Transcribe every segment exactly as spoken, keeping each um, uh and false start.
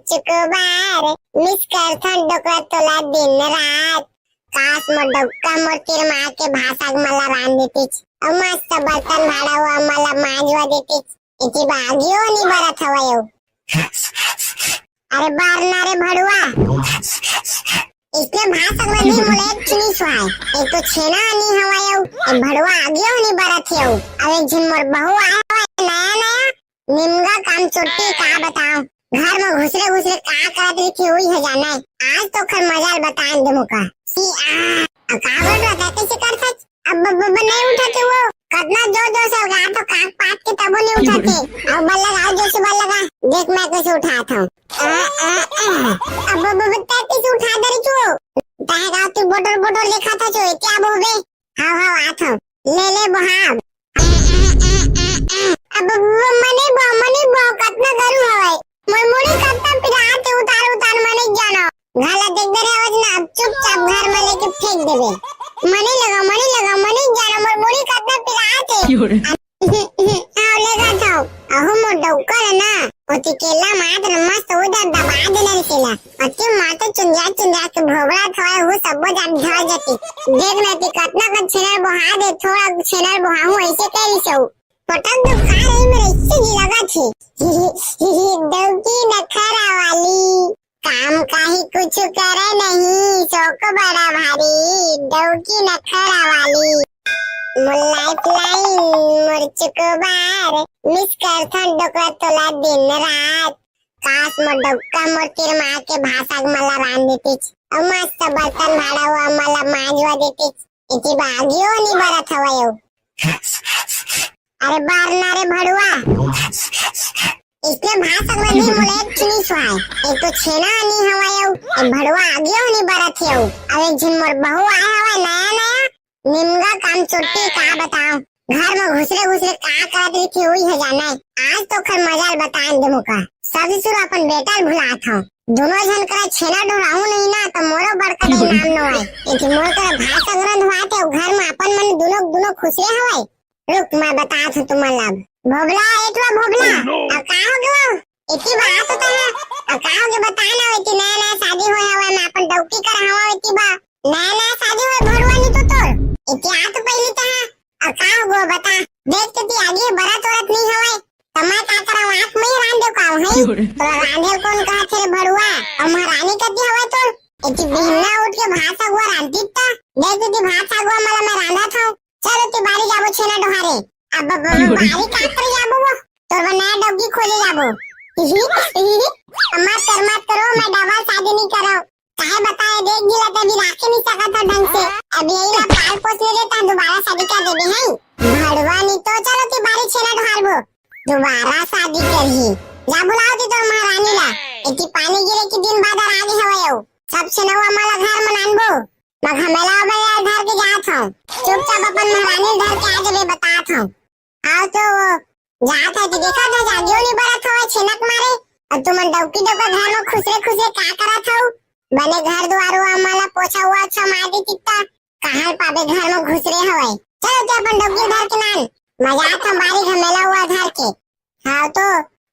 चुकोबार, मिस करथन डोकरा तोला दिन रात। काश मोर डौका मोर तीर मार के भांसा के मला रांध देतिस। अउ मस्त बर्तन भाड़ा हुआ मला मांजवा देतिस। इति बागियो नी बरत हवय अउ। अरे बर ना रे भड़ुआ। इसने भांसा के नहीं मोले एक चुनी सुहाय। एक तो छेना नी हवय अउ। ए भड़ुआ आगियो नी बरत हे अउ। अब एक झिन मोर बहू आय हवय नया नया। निमगा काम चोट्टी का बताओ। घर में घुसरे घुसरे का करत रहिथे उही ह जाने। आज तो खर मजाल बतान दे मुका। सी आ, आ का बोल रहा था, कैसे कर सच? अब ब-, ब-, ब-, नहीं उठाते वो। कतना जोर जोर से लगा तो काक पात के तबो नहीं उठाते। अब बल लगा, जोर से बल लगा। देख मैं कैसे उठाता हूँ। आ, आ, आ। अब ब-, ब-, ब-, तै कैसे उठा दे रही तू? तै गाँव तू बोटर बोटर देखा था जो, क्या बोबे? हाव, हाव, आत हव। ले, ले, बोहाव। अब वो मने बो, मने बो, कतना गरू हवय। मोर मुड़ी कतना पिरात हे, उतार, उतार, मने जानो। घाला देख दे रे, आवाज ना, अब चुपचाप घर में लेके फेंक देबे। मने लगा, मने लगा, मने जानो, मोर मुड़ी कतना पिरात हे। हाव, ले गा थाव। अहो मोर डौका ल ना, ओती केला मात न मस्त उधर दबा देना रे केला। अति माता चुंदिया चुंदिया के भोबरा थवाए हो सबो जात झड़ जती। देख न ती कतना कन छेनर बोहा दे, थोड़ा छेनर बोहाहूँ ऐसे कह रही सऊ। पटक दो का रही मेरे इससे जी लगा थी। डौकी नखरा वाली। काम काहे कुछ करे नहीं, शौक बड़ा भारी, डौकी नखरा वाली। मोर लाइफलाइन, मोर चुकोबार, मिस करथन डोकरा तोला दिन रात। काश मोर डौका मोर तीर मार के भांसा के मला रांध देतिस। अउ मस्त बर्तन भाड़ा हुआ मला मांजवा देतिस। इति बागियो नी बरत हवय अउ। अरे बर ना रे भड़ुआ। इसने भांसा के नहीं मोले एक चुनी सुहाय। एक तो छेना नी हवय अउ। ए भड़ुआ आगियो नी बरत हे अउ। अब एक झिन मोर बहू आय हवय नया नया। निमगा काम चोट्टी का बताओ। घर में घुसरे घुसरे का करत रहिथे उही ह जाने। आज तो खर मजाल बतान दे मुका। सासु ससुर अपन बेटा ल भुलात हव। दोनों झन करा छेना ढोराहूँ नहीं ना, तो मोरो बड़का नहीं नाम नो आय। एक मोर करा भात सगरन हुआ थे, घर में अपन मन दोनों, दोनों खुसरे हवय। रुक, मैं बतात हूँ तुमन ला। भोबला, ए ठुआ भोबला, अब का हो गयो? इतनी बात होता है, अब का हो गयो बता ना, इतनी नया नया शादी होय हवय, मैं अपन डौकी करा हवं, इतनी बा, नया नया शादी होय भड़ुआ नी तो तोर, इतनी आ तो पहली तो है, अब का हो गयो बता, देख तो ती आगे बरत वरत नहीं हवय, त मैं का करा, आँख में ही रांध दे का हूँ, हैं? तोला रांधे कौन कहा थे रे भड़ुआ, और महारानी कती हवय तोर, इतनी बिहन्ना उठ के भात सगुआ रांधी ता, देख तो ती भात सगुआ मला मैं रांधा था, चलो ती बारी जाबो छेना डोहारे। अब ब-, ब-, ब-, बारी का करे जाबो वो? तोर बर नया डौकी खोजे जाबो। हिही, हिही। अब मत कर, मत करो, मैं डबल शादी नहीं करो। काहे बताए, देख जिला ते अभी राखे नहीं सकत था ढंग से। अब यही ला पाल पोस ले लेता, दोबारा शादी कर देबे हैं। भड़ुआ नहीं तो चलो ती बारी छेना डोहारबो। दोबारा शादी करही। जा बुलाओ ती तोर महारानी ला। इतनी पानी गिरे की दिन बाद आ गई हवे हो। सब छेनवा माला घर मनानबो। मैं घमेला बया धर के जात हूँ। चुपचाप अपन महारानी धर के आ जाबे, बतात हूँ। आओ तो वो जात है तो देखा था, जागियो नहीं बरत हवा छेनक मारे। और तुमन डौकी डौका घर में खुसरे खुसरे का करत हव? बने घर दुआर हुआ, माला पोछा हुआ, अच्छा मार दी चित्ता। कहाँ पाबे घर में घुसरे हवे? चलो ते अपन डौकी धर के नान। मजा आता बारी घमेला हुआ धर के। हाँ तो,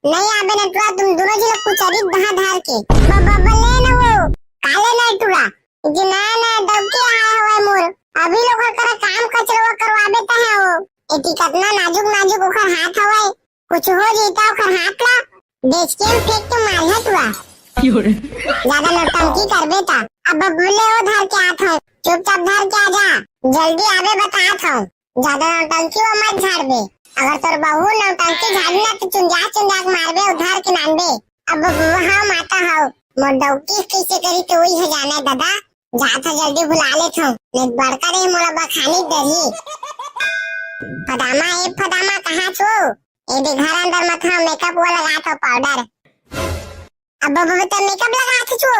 नहीं आबे न टुरा, तुम दोनों जी लोग कुछ अधिक दहा धार के। ब-, ब-, बल्ले न वो, काले न टुरा। इति नया नया डौकी आए हवे मोर। अभी लोग ओकर करा काम कचरवा करवाबे त है वो। इति कतना नाजुक नाजुक ओकर हाथ हवे। कुछ हो जइता ओकर हाथ ला, बेच के फेंक के मारिया टुरा। ज्यादा नौटंकी करबे त। अब बल्ले वो धर के आत हूँ। चुपचाप धर के आ जा। जल्दी आबे बतात हूँ। ज्यादा नौटंकी वो मत झाड़बे। अगर तोर बहू नौटंकी झाड़ी ना तो चुंजा चुंजा के मारबे, उधार के नानबे। अब वो हाँ माता हव, मोर डौकी कैसे करी तो वही है जाने दादा। जात है जल्दी बुला लेत हूँ, नहीं बड़का नहीं मोला बखानी डरही। फदामा, ए फदामा, कहाँ छो? ए दे घर अंदर मत हाँ, मेकअप वो लगा था पाउडर। अब बबू तो मेकअप लगा के छो।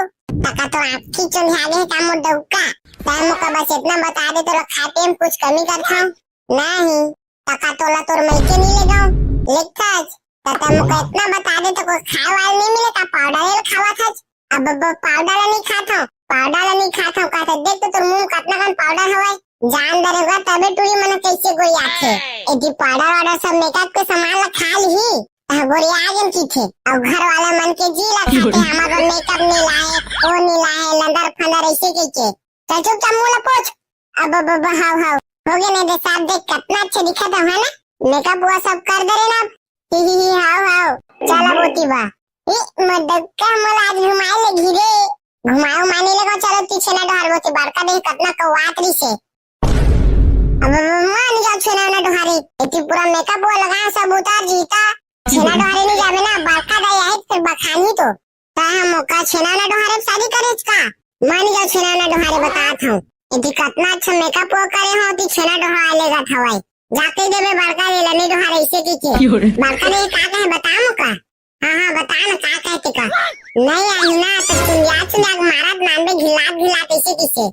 तका तो आँखी चुंधिया गे का मोर डौका। तै मोका बस इतना बता दे, तोला खाते में कुछ कमी करथव? नहीं। तका तोला तोर मइके नहीं ले गव। लिखथस। त तै मोका इतना बता दे, तो कोई खाए वाला नहीं मिले का? पाउडर ल खावा थस। अब बबू पाउडर ल नहीं खाथव, पाउडर ल नहीं खाथव, कहते देख तो तोर मुंह में कतना कन पाउडर हवय। जान दरेगा तबे टूरी मन कैसे गोई आथे। एती पाउडर वाउडर सब मेकअप के सामान ला खा लिही, तह गोरिया गेन किथे। अउ घर वाला मन के जी ला खाथे, हमर बर मेकअप नी लाए, ओ नी लाए, लंदर फंदर ऐसे कहिके। चल चुपचाप मुंह ला पोछ। अब, अब, अब, हाव, हाव। हो गे ना दे साहब, देख कतना अच्छा दिखत हव, है ना? मेकअप वो सब कर दे रे ना। ही, ही, ही, हाव, हाव। चल अब ओती बा। ई मदक्का मोला आज घुमाए ले घिरे। घुमाए उमाए नी लेगो, चलो ती छेना डोहार ओती बड़का देख कतना कौआत रहिसे। अब, अब, मान जाओ छेना ना डोहारे। एती पूरा मेकअप वो लगा सब उतार जीता। छेना डोहारे नी जाबे ना, बड़का दाई आही फिर बखानी तो। का हम ओका छेना ना डोहारे शादी करेच का? मान जाओ छेना ना डोहारे बतात हूँ। एती कतना अच्छा मेकअप वो करे हो, ती छेना डोहारे लेगत हवय। जाके देबे बड़का ले लनी डोहारे ऐसे कहिके। बड़का ले का कहे बता मोका? हाँ, हाँ, बता ना का कहे तेका। नहीं आही ना तो चुंदिया चुंदिया के मारत मानबे घिलात घिलात ऐसे कहिसे।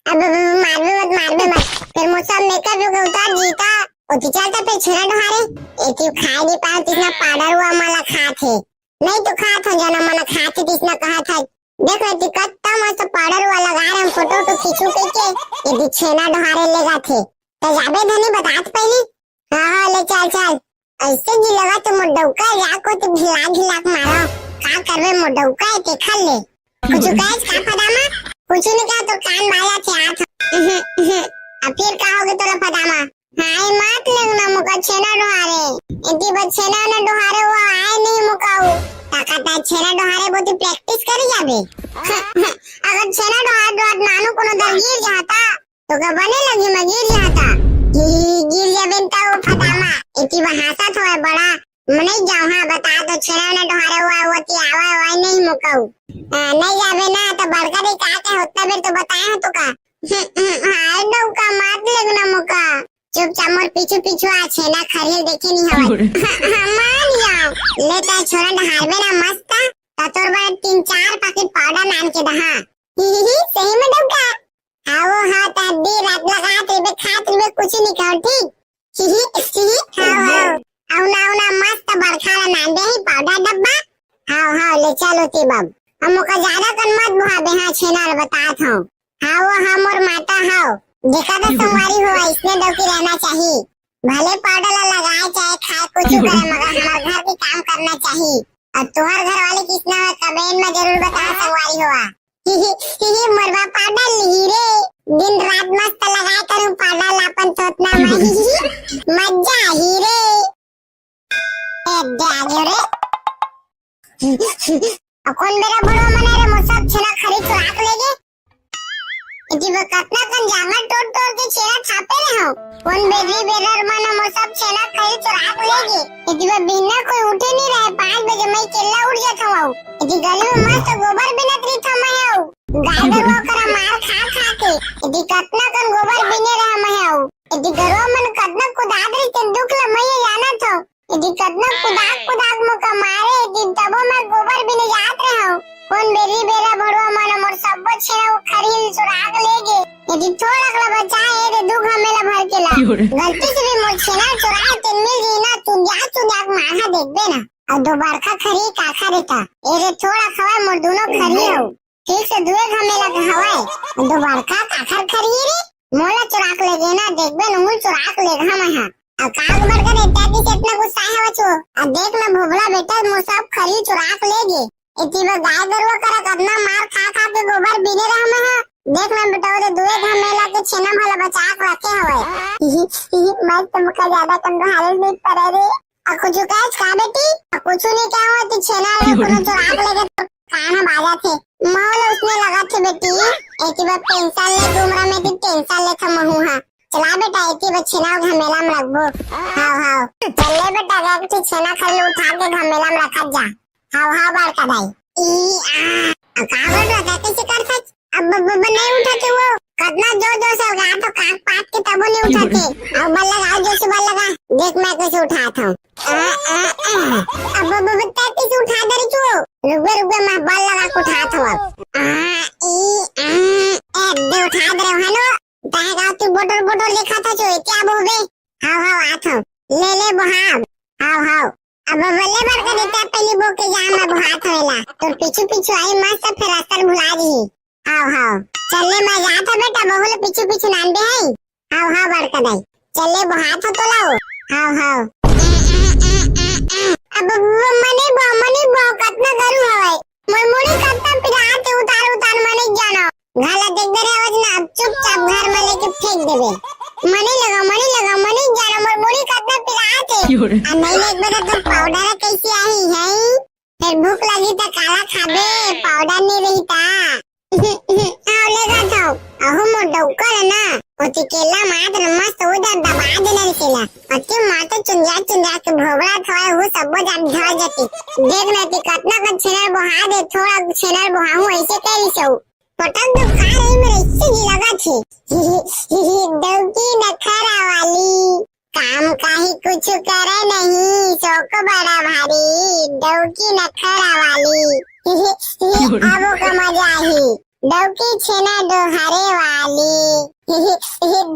अब, अब, अब मारबे मत, मारबे मत। फिर मोर सब मेकअप वेकअप उतार जीता। ओती चलता फिर छेना डोहारे। एती खाए नी पाए, तिसना पाउडर हुआ मला खात हे। नहीं तो खात हो जाना मना खात हे, तिसना कहा था। देख रहे ती कत्ता मस्त पाउडर हुआ लगा रहे हम, फोटो वोटो खींचू कहिके। एती छेना डोहारे लेगथे। तो जाबे धनी बतात पहली। हाँ, हाँ, ले चल, चल। ऐसे जी लगा तो मोर डौका या को तो घिला घिला के मारो। का करबे मोर डौका है तेखर ले। कुछ कहेस का फदामा? कुछ नहीं कहा तो कान बाजा थे हाथ। अब फिर का होगे तोला फदामा? हाय मात लेगना मोका छेना डोहारे। एती बस छेना ना डोहारे वो आए नहीं मोकाऊ। ताकत है छेना डोहारे बोती प्रैक्टिस करी जाबे। अगर छेना डोहार डोहार नानू कोनो दर गिर जाता तो का बने लगी मैं गिर जाता। गिर जाबे त वो फदामा। एती बहासत होए बड़ा। मनई जाओ हाँ बता तो छेना ना डोहारे हुआ वो ती आवा हुआ नहीं मोकाऊ। नहीं जाबे ना तो बड़का रे का के होता बेर तो बताए हो तो का। हाय डौका मात लेगना मोका। चुपचाप मोर पीछू पीछू आ छेना खरियल देखे नहीं हवय। हाँ, हाँ, मान जाओ। ले ता छोरा डहारबे ना मस्त। ता तोर बर तीन चार पैकेट पाउडर नान के दहा। ही, ही, ही, सही में डौका। हाँ, वो हाँ, ता दी रात लगा तेरे खात में कुछ नहीं खाओ, ठीक? ही, ही, ही, हाँ, हाँ। अउना, अउना मस्त बड़खा ला नान दे ही पाउडर डब्बा। हाँ, हाँ, ले चलो ती बम। हम ओका ज्यादा कन मत बुहाबे, हाँ, छेना ला बतात हूँ। हाँ, वो हाँ, मोर माता हाँ। देखा तो संगवारी हो, इसने डौकी रहना चाहिए। भले पाउडर ला लगाए, चाहे खाए, कुछ करे, मगर हमारे घर के काम करना चाहिए। अउ तुंहर घर वाले किसना हो, कमेंट में जरूर बता संगवारी हो। ही ही ही ही, मोर बा पाउडर लिही रे, दिन रात मस्त लगाए करूँ पाउडर ला अपन थोथना में। ही ही, मजा ही रे। ए, दे आगे रे। अब कौन बेरा बड़ो मने रे, मोर सब छेना खरी चुराक लेगे। एती बर कतना कन जांगर टोर टोर के छेना छापे रहे हो। कौन बेरी बेरर मन मोर सब छेना खरी चुराक लेगे। एती बर बिहना कोई उठे नहीं रहे, पाँच बजे मैं केला उठ जात हूँ। एती गली में मस्त गोबर बिनत रही था मैं हूँ। गाय गरुआ करा मार खा खा के। एती कतना कन गोबर बिने रहा मैं हूँ। एती गरुआ मन कतना कुदात रही ते दुख ला मैं ये जानत हूँ। एती कतना कुदाक कुदाक मोका मारे, एती तबो मैं गोबर बिने जात रहे हूँ। कौन बेरी बेरा भड़वा मन मोर सब्बो छेना खरी चुराक लेगे। एती थोड़क ला बचाए, एती दू घमेला भर के ला। गलती से भी मोर छेना चुराए, ते मिल जी ना, चुंदिया चुंदिया के मारहा देखबे ना। अउ दो बड़खा खरी काखर रे ता। एरे थोड़ा खवाए मोर दोनों खरी हो। ठीक से दुए घमेला के हवाए। दो बड़खा काखर खरी रे। मोला चुराक लेगे ना, देखबे नहुल चुराक लेगहा मैं हा। अउ काग बड़का रे, तैं किसे इतना गुस्सा है बचो? अउ देख ना भोभला बेटा, मोर सब खरी चुराक लेगे। एती बर गाय गरुआ करा कतना मार खा खा के गोबर बीने रहा मैं हा। देख ना बेटा, ओदे दुए घमेला के छेना भला बचा के रखे हवय। ही ही ही, मैं तो मुका ज्यादा कंदो हाले नहीं पड़े रे। अउ कुछ कहेच का बेटी? अउ कुछ नहीं क्या हुआ, तू छेना ला कोनो चुराक लेगे तो कान ह बाजा थे। महू ला उसने लगा थे बेटी, एती बर पेंशन ले, उमरा में ती टेंशन ले था महू हा। चला बेटा, एती बर छेना घमेला में रखबो। हाव, हाव। चल ले बेटा, एक ठी छेना खरी उठा के घमेला में रखत जा। हाव, हाव, बड़का दाई। ई, आ, आ, का बोल रहा था? कैसे कर सक? अब, अब, अब नहीं उठा थे वो। कतना जोर जोर से लगा तो कान पाट के तबो नहीं उठा थे। अब बल लगा, जोर से बल लगा। देख मैं कैसे उठात हूँ। आ, आ, आ। अब, अब, अब तैं कैसे उठा दे रही तू? रुक बे, रुक बे, मैं बल लगा के उठात हूँ अब। आ, ई, आ, ए, दे उठा दे रहे हो, हेलो? तैं गाँव तू बोटर बोटर देखा था जो, क्या बोबे? हाव, हाव, आत हूँ। ले, ले, बोहाब। हाव, हाव। अब बल्ले बड़का देता पहली बो के जा, मैं बोहात हवेला। तोर पीछू पीछू आई मस्त, फिर रास्ता भुला जी। हाव, हाव। चल ले, मैं जात हूँ बेटा, बहू ले पीछू पीछू नान दे है। हाव, हाव, बड़का दाई। चल ले, बोहात हो तोला हो। हाव, हाव। बेटा, तोर पाउडर कइसे आही है? फेर भूख लगी त काला खाबे, पाउडर नइ रही त। आओ, लेगत हँव। अहो मोर डौका ल ना, ओती केला मात न मस्त उधर दबा देना रे केला। अति माते चुंदिया चुंदिया के भोबड़ा थोड़ा हो, सबो जात झड़ जतिस। देख न कि कतना कन छेनर बोहा दे, थोड़ा छेनर बोहाहूँ अइसे कहिस हँव। पटक दो का रे, मेर अइसे जी लगत हे। डौकी नखरा वाली। काम काहे कुछु करे नहीं, शौक बड़ा भारी, डौकी नखरा वाली। अब ओकर मजा आही, डौकी छेना डोहारे वाली।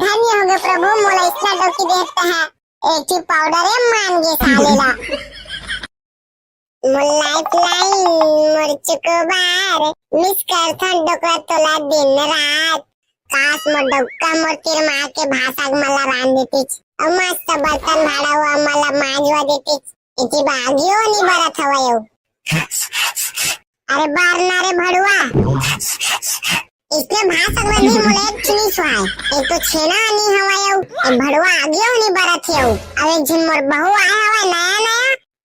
धन्य होगे प्रभु, मोला अइसना डौकी देहत हे। एक ठी पाउडर ए मान गे साले ला। मोर लाइफलाइन, मोर चुकोबार, मिस करथन डोकरा तोला दिन रात। काश मोर डौका मोर तीर मार के भांसा के मला रांध देतिस, अउ मस्त बर्तन भाड़ा हुआ मला मांजवा देतिस। एती बागियो नइ बरत हवय अउ। अरे बर ना रे भड़ुआ, इसने भांसा के नहीं मोला एक चुनी सुहाय। एक तो छेना नइ हवय अउ, ए भड़ुआ आगियो नइ बरत हे अउ। अब एक झिन मोर बहू आए हवय नया नया,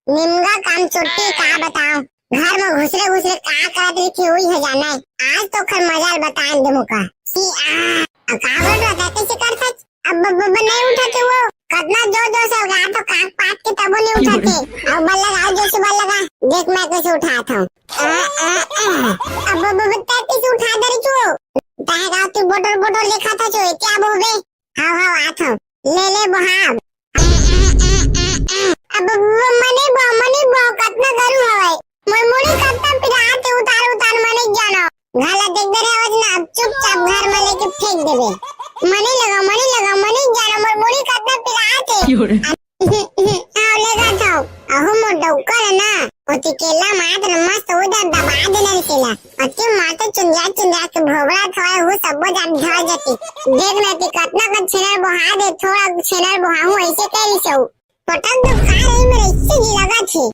निमगा काम चोट्टी का बताओ, घर में घुसरे घुसरे का करत रहिथे, उही ह जाने। आज तो ओकर मजा ल बतान दे मोका। सी आ, आ का बोल रहा था, कैसे कर सच? अब ब-, ब-, ब-, नहीं उठाते वो, कतना जोर जोर से लगा तो काक पात के तबो नहीं उठाते। अब बल लगा, जोर से बल लगा, देख मैं कैसे उठाता हूँ। आ, आ, आ। अब ब-, ब-, ब-, तै कैसे उठा दे रही तू? तै गाँव तू बोटर बोटर देखा था जो, क्या बोल बे? हाव, हाव, आत हव। ले, ले, बोहाव। अब वो मनी बो, मनी बो, कतना गरू हवय। मोर मुड़ी कतना पिरात हे, उतार, उतार, मनी जानो। घाला देख दे रे, आवत ना, अब चुपचाप घर में लेके फेंक देबे। मनी लगा, मनी लगा, मनी जानो, मोर मुड़ी कतना पिरात हे। क्यों रे? आओ, लेगत हव। अहो मोर डौका ल ना, ओती केला मात न मस्त उधर दबा देना रे केला। अति माते चुंदिया चुंदिया के भोबड़ा थोड़ा हो, सबो जात झड़ जतिस। देख न कि कतना कन छेनर बोहा दे, थोड़ा छेनर बोहाहूँ अइसे कहिस हँव। पटक दो का रे, मेर अइसे जी लगत हे।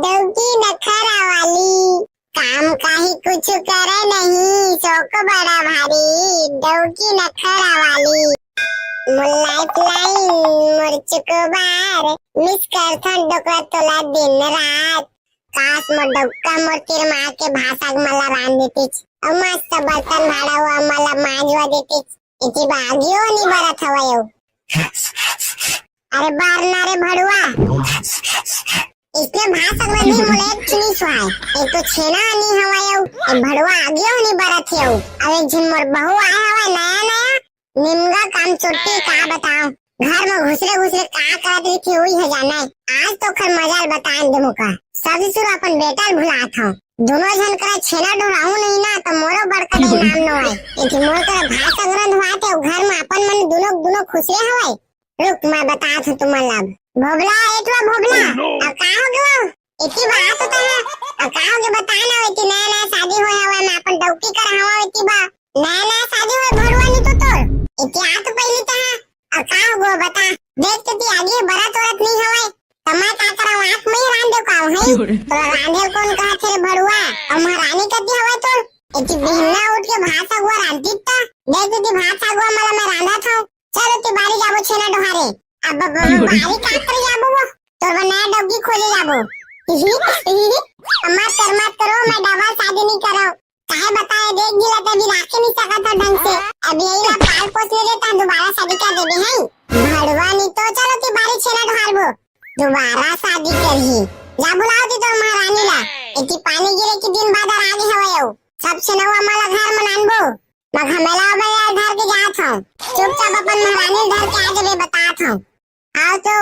डौकी नखरा वाली। काम काहे कुछु करे नहीं, शौक बड़ा भारी, डौकी नखरा वाली। मोर लाइफलाइन, मोर चुकोबार, मिस करथन डोकरा तोला दिन रात। काश मोर डौका मोर तीर मार के भांसा के मला रांध देतिस, अउ मस्त बर्तन भाड़ा हुआ मला मांजवा देतिस। एती बागियो नइ बरत हवय अउ। अरे बर ना रे भड़ुआ, इसने भांसा के नहीं मोला एक चुनी सुहाय। एक तो छेना नइ हवय अउ, ए भड़ुआ आगियो नइ बरत हे अउ। अब एक झिन मोर बहू आए हवय नया नया, निमगा काम चोट्टी का बताओ, घर में घुसरे घुसरे का करत रहिथे, उही ह जाने। आज तो ओकर मजा ल बतान दे मोका। सबसे शुरू अपन बेटा ल भुलात हँव। दोनों झन करा छेना डोराहूँ नहीं ना, तो मोरो बड़का दाई नाम नो आय। एती मोर करा भांसा के रंध होवत हे, अउ घर में अपन मन दोनों, दोनों खुसरे हवय। रुक, मैं बतात हँव तुमन ला अब। भोभला, ए टुरा भोभला, अब का हो गे वो? एती बात होता है, अब का हो गे बता ना, एती नया नया शादी होय हवय, मैं अपन डौकी करा हवँव एती बा। नया नया शादी होय भड़ुआ नी तो तोर। एती आ तो पहिली तहाँ, अब का हो गे बता। देख तो ती आगे बरत वरत नहीं हवय, त मैं का करँव, आँख में ही रांध देव का, हैं? तोला रांधे ल कोन कहत हे रे भड़ुआ? अउ महारानी कती हवय तोर? एती बिहन्ना उठ के भात सगुआ रांधतिस त, देख एती भात सगुआ मला मैं रांधत हँव। चल एती बारी जाबो छेना डोहारे। अब ब-, ब-, ब-, बारी का करे जाबो वो? तोर बर नया डौकी खोजे जाबो। अम्मा कर मत करो, मैं डबल शादी नहीं करँव। काहे बताए, देख गिला त अभी राखे नहीं सकत ह ढंग से। अभी यही ला पाल पोस ले लेता, दोबारा शादी कर देबे हैं। भड़ुआ नहीं तो चल एती बारी छेना डोहारबो। दोबारा शादी करही। जा बुलाओ ती तोर महारानी ला। एती पानी गिरे के दिन बादर आगे हवय अउ। सब छेनउवा मन ला घर म लानबो। मैं घमेला अउ मैं यार धर के जात हँव। चुपचाप अपन महारानी ल धर के आ जाबे, बतात हँव। आओ तो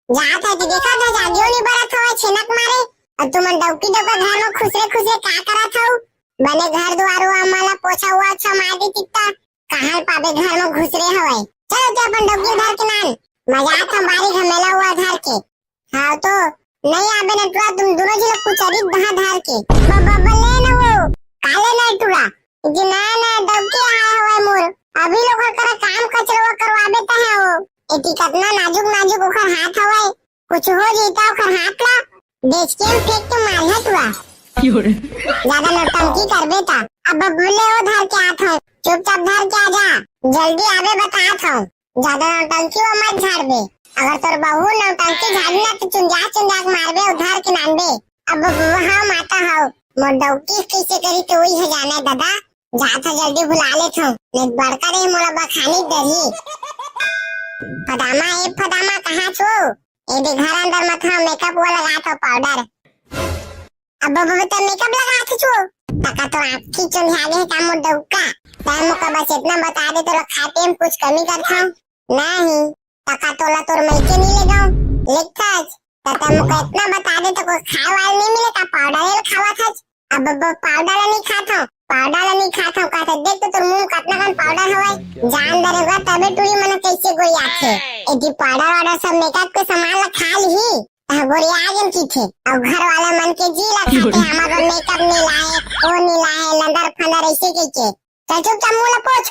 वो जात हे कि देखा था, जागियो नहीं बरत हवय छेनक मारे। अउ तुमन डौकी डौका घर म खुसरे खुसरे का करत हव? बने घर दुआर हुआ, मला पोछा हुआ अच्छा मार दे कितना। कहाँ पाबे घर म घुसरे हवय। चलो ते अपन डौकी धर के नान। मैं जात हँव बारी घमेला हुआ धर के। हाँ तो नहीं आबे न टुरा, तुम दोनों झन कुछ अधिक दहा धर के। ब-, ब-, ब-, ले न वो। काले न टुरा। जी ना, ना, डौकी आए हवय मोर। अभी लोग ओकर करा काम कचरवा करवाबे त है वो। एती कतना नाजुक नाजुक ओकर हाथ हवय। कुछ हो जही त ओकर हाथ ला बेच के फेंक के मारहूँ टुरा। ज्यादा नौटंकी करबे त। अब बबले वो धर के आत हँव। चुपचाप धर के आ जा। जल्दी आबे बतात हँव। ज्यादा नौटंकी वो मत झाड़बे। अगर तोर बहू नौटंकी झाड़ी ना, तो चुंदिया चुंदिया के मारबे, उधार के नानबे। अब हाँ माता हव, मोर डौकी कइसे करी, तो वही है जाने दादा। जात ह, जल्दी भुला लेथव, नहीं बड़का दे मोला बखानी डरही। फदामा, ए फदामा, कहाँ छो? ए दे घर अंदर मत हव, मेकअप वो लगात हव, पाउडर। अब, अब, अब त मेकअप लगात छो। तका तो आँखी चुंधिया गे हे का मोर डौका? तै मोका बस इतना बता दे, तोला खाए पिए में कुछ कमी करथव? नहीं। तका तोला तोर मइके नहीं ले गव? लेगथस। त तै मोका इतना बता दे, तो कोई खाए वाले नहीं मिले का? पाउडर ल खावत हस। अब, अब पाउडर ल नहीं खाथव, पाउडर ल नहीं खाथव, कहत देख तो तोर मुंह में कतना कन पाउडर हवय। जान दरोगा, तबे टूरी मन कइसे गोरियाथे। एती पाउडर वाउडर सब मेकअप के सामान ल खा लिही, तह गोरिया गेन किथे। अउ घर वाला मन के जी ल खाथे, हमर बर मेकअप नहीं लाए, वो नहीं लाए, लंदर फंदर ऐसे कहिके। चल चुपचाप मुंह ल पोछ।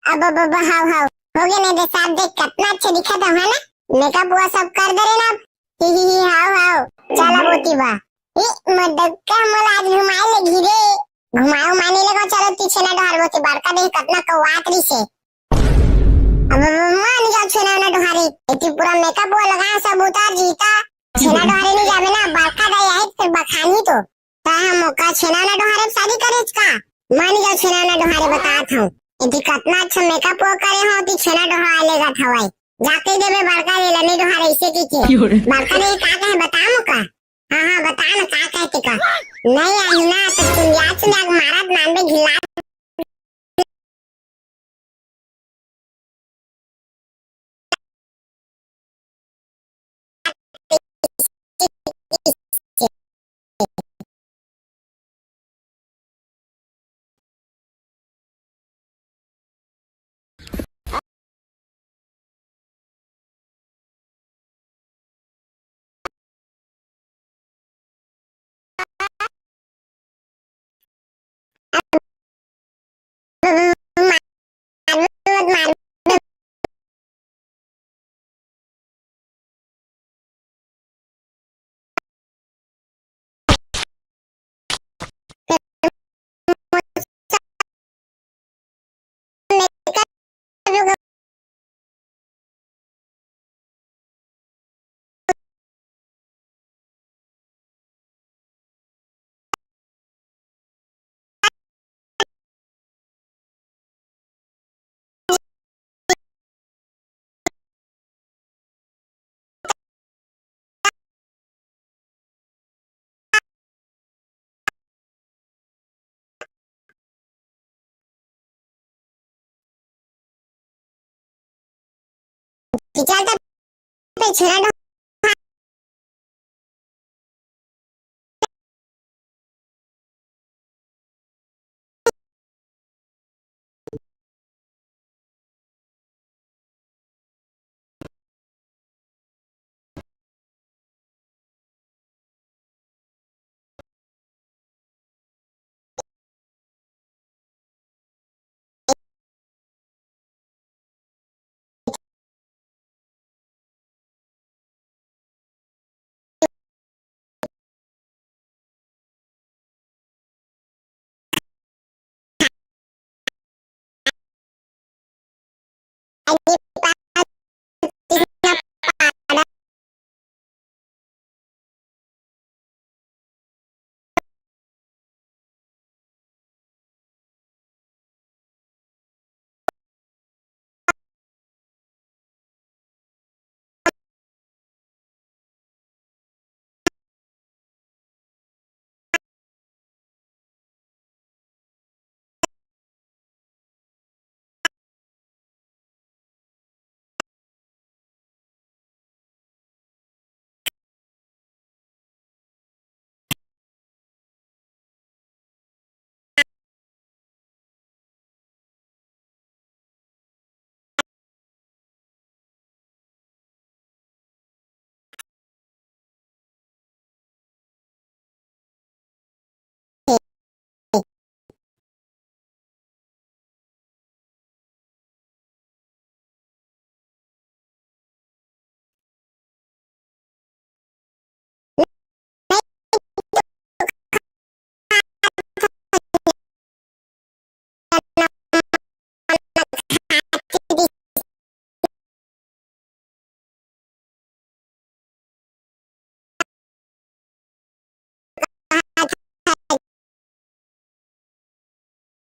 अब, अब, अब, हाव, हाव। हो गे नहीं दे साहब, देख कतना अच्छा दिखत हव, है ना? मेकअप वो सब कर दे रे ना। ही, ही, ही, हाव, हाव। चल अब ओती बा। ई मदक्का मोला आज घुमाए लेगही रे। घुमाए उमाए नहीं लेगव, चल ओती छेना डोहार ओती बड़का दे कतना कौआत रहिसे। अब, अब मान जाओ छेना ना डोहारी। एती पूरा मेकअप वो लगा सब उतार जीता। छेना डोहारी नहीं जावे ना, बड़का दे आए फिर बखानी तो। का हम ओका छेना ना डोहारे शादी करेच का? मान जाओ छेना ना डोहारे बतात हूँ। एती कतना अच्छा मेकअप वो करे हो, ती छेना डोहारे लेगत हवय। जाके देबे बड़का दे ल नहीं डोहारे ऐसे की के। क्यों रे? बड़का दे का कहे बता मोका। हाँ, हाँ, बता ना का कहे तेका। नहीं आही ना तो चुंदिया चुंदिया के मारत नानबे घिल्ला। कि चल तो पे छेना डो-